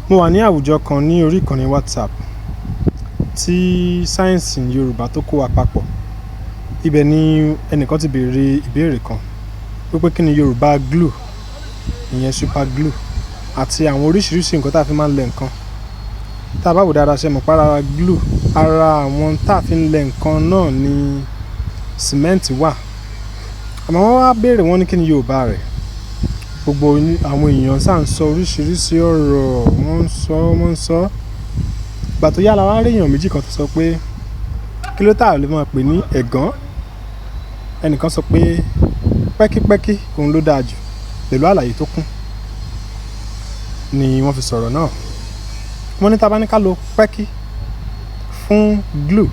Mo wà ní àwùjọ kan ní orí ìkànnì WhatsApp tí sáyẹ́ǹsì Yorùbá tó kó wa papọ̀. Ibẹ̀ ni ẹnìkan ti béèrè ìbéèrè kan wípé kí ni Yorùbá glue, ìyẹn super glue àti àwọn oríṣiríṣi nǹkan tí a fi máa ń lẹ nǹkan. Tí a bá wò dáadáa, ṣe mọ̀ pé ara glue, ara àwọn tí a fi ń lẹ nǹkan náà ni cement wà. Àmọ́ wọ́n wá béèrè, wọ́n ní kí ni Yorùbá rẹ̀. Gbogbo àwọn èèyàn ṣà ń sọ oríṣiríṣi ọ̀rọ̀, wọ́n ń sọ, wọ́n ń sọ. Ìgbà tó yá la wá rí èèyàn méjì kan tó sọ pé kí ló tà lè máa pè ní ẹ̀gàn. Ẹnìkan sọ pé pẹ́kípẹ́kí òun ló dáa jù pẹ̀lú àlàyé tó kún ni wọ́n fi sọ̀rọ̀ náà. Wọ́n ní tí a bá ní ká lo pẹ́kí fún glue,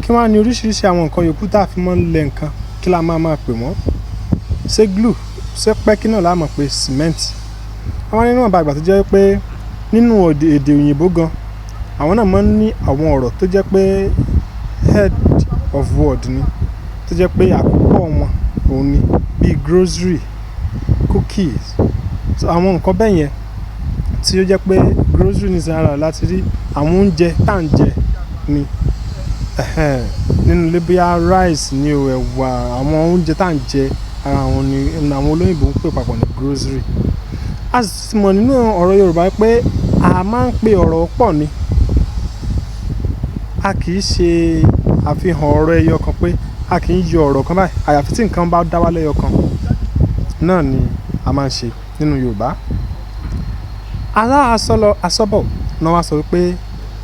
kí wá ní oríṣiríṣi àwọn nǹkan yòókù tí a fi máa ń lẹ nǹkan, kí la máa máa pè wọ́n? Ṣé glue, ṣé pẹ́kí náà la máa pè cement? Wọ́n wá ní níwọ̀nba ìgbà tó jẹ́ pé nínú èdè òyìnbó gan, àwọn náà máa ń ní àwọn ọ̀rọ̀ tó jẹ́ pé head of word ni, tó jẹ́ pé àkópọ̀ wọn òun ni bíi grocery, cookies. So àwọn nǹkan bẹ́ẹ̀ yẹn tí ó jẹ́ pé grocery ní sin ara láti rí àwọn oúnjẹ tá ń jẹ ni. Ẹ̀hẹn, nínú ilé, bóyá rice ni o, ẹ̀wà, àwọn oúnjẹ tá ń jẹ, ara wọn ni àwọn olóyìnbo ń pè papọ̀ ní grocery. A sì mọ̀ nínú ọ̀rọ̀ Yorùbá pé a máa ń pe ọ̀rọ̀ pọ̀ ni. A kì í ṣe àfihàn ọ̀rọ̀ ẹyọ kan pé a kì í yọ ọ̀rọ̀ kan báyìí. Àyàfi tí nǹkan bá dá wá lẹ́yọ kan náà ni a máa ń ṣe nínú Yorùbá. Ará asọ́lọ asọ́bọ̀ náà wá sọ wípé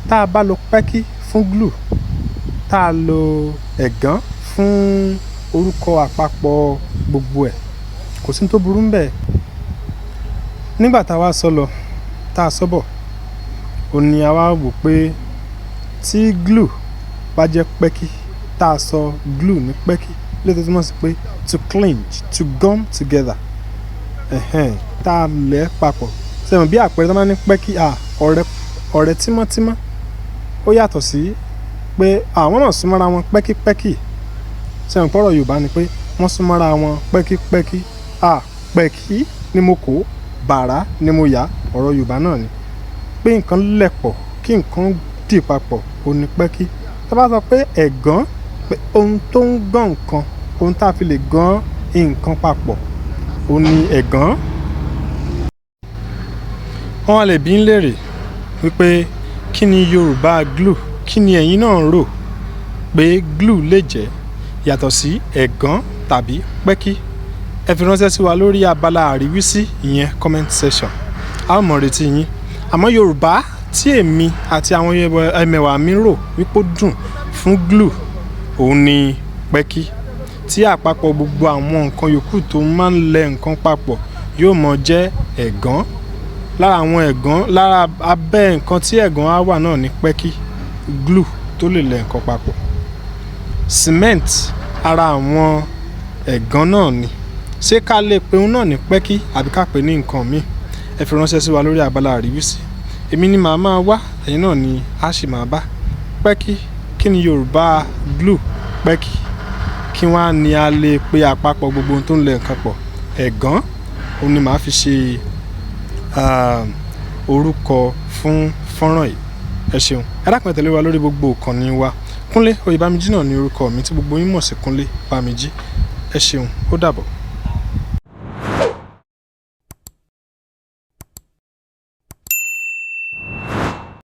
tá a bá lo pẹ́kí fún glue, tá a lo ẹ̀gàn fún orúkọ àpapọ̀ gbogbo ẹ̀, kò sí ohun tó burú níbẹ̀. Nígbà tá a wá sọ lọ, tá a sọ́bọ̀, òun ní a wá wò pé tí glue bá jẹ́ pẹ́kí, tá a sọ glue ní pẹ́kí, léyìí tó túmọ̀ sí pé to cling, to gum together. Ẹ̀hẹn, tá a lẹ̀ papọ̀. Ṣé ẹ mọ̀ bí àpẹẹrẹ tí wọ́n bá ní pẹ́kí, à, ọ̀rẹ́, ọ̀rẹ́ tímọ́tímọ́, ó yàtọ̀ sí pé àwọn náà súnmọ́ra wọn pẹ́kípẹ́kí. Ṣé ẹ mọ̀ pé ọ̀rọ̀ Yorùbá ni pé wọ́n súnmọ́ra wọn pẹ́kípẹ́kí. À, pẹ́kí ni mo kó, bàrà ni mo yà, ọ̀rọ̀ Yorùbá náà ni. Pé nǹkan lẹ̀ pọ̀, kí nǹkan dì papọ̀, òun ní pẹ́kí. Tí a bá sọ pé ẹ̀gàn, pé ohun tó ń gán nǹkan, ohun tí a fi lè gán nǹkan papọ̀, òun ní ẹ̀gàn. Wọ́n wá lè bí ń léèrè wípé kí ni Yorùbá glue, kí ni ẹ̀yin náà rò pé glue lè jẹ́ yàtọ̀ sí ẹ̀gàn tàbí pẹ́kí? Ẹ fi ránṣẹ́ sí wa lórí abala àríwísí, ìyẹn comment section. A ó mọ̀ retí yín. Àmọ́ Yorùbá tí èmi àti àwọn ẹmẹ̀wà mi rò wípé ó dùn fún glue, òun ní pẹ́kí. Tí àpapọ̀ gbogbo àwọn nǹkan yòókù tó máa ń lẹ nǹkan papọ̀ yóò mọ jẹ́ ẹ̀gàn. Lára àwọn ẹ̀gàn, lára abẹ́ nǹkan tí ẹ̀gàn á wà náà ní pẹ́kí, glue tó lè lẹ nǹkan papọ̀. Cement, ara àwọn ẹ̀gàn náà ni. Ṣé ká lè pe òun náà ní pẹ́kí àbí ká pè ní nǹkan míì? Ẹ fi ránṣẹ́ sí wa lórí abala àríwísí. Èmi ni màá máa wá, ẹ̀yin náà ni a sì máa bá. Pẹ́kí, kí ni Yorùbá glue? Pẹ́kí. Kí wá ní a lè pe àpapọ̀ gbogbo ohun tó ń lẹ nǹkan pọ̀? Ẹ̀gàn, òun ni màá fi ṣe, ah, orúkọ fún fọ́nrán yìí. Ẹ ṣeun. Ẹ dákun, ẹ tẹ̀lé wa lórí gbogbo ìkànnì wa. Kúnlé Oyèbámijí náà ni orúkọ mi tí gbogbo yín mọ̀ sí Kúnlé Bámijí. Ẹ ṣeun, ó dàbọ̀.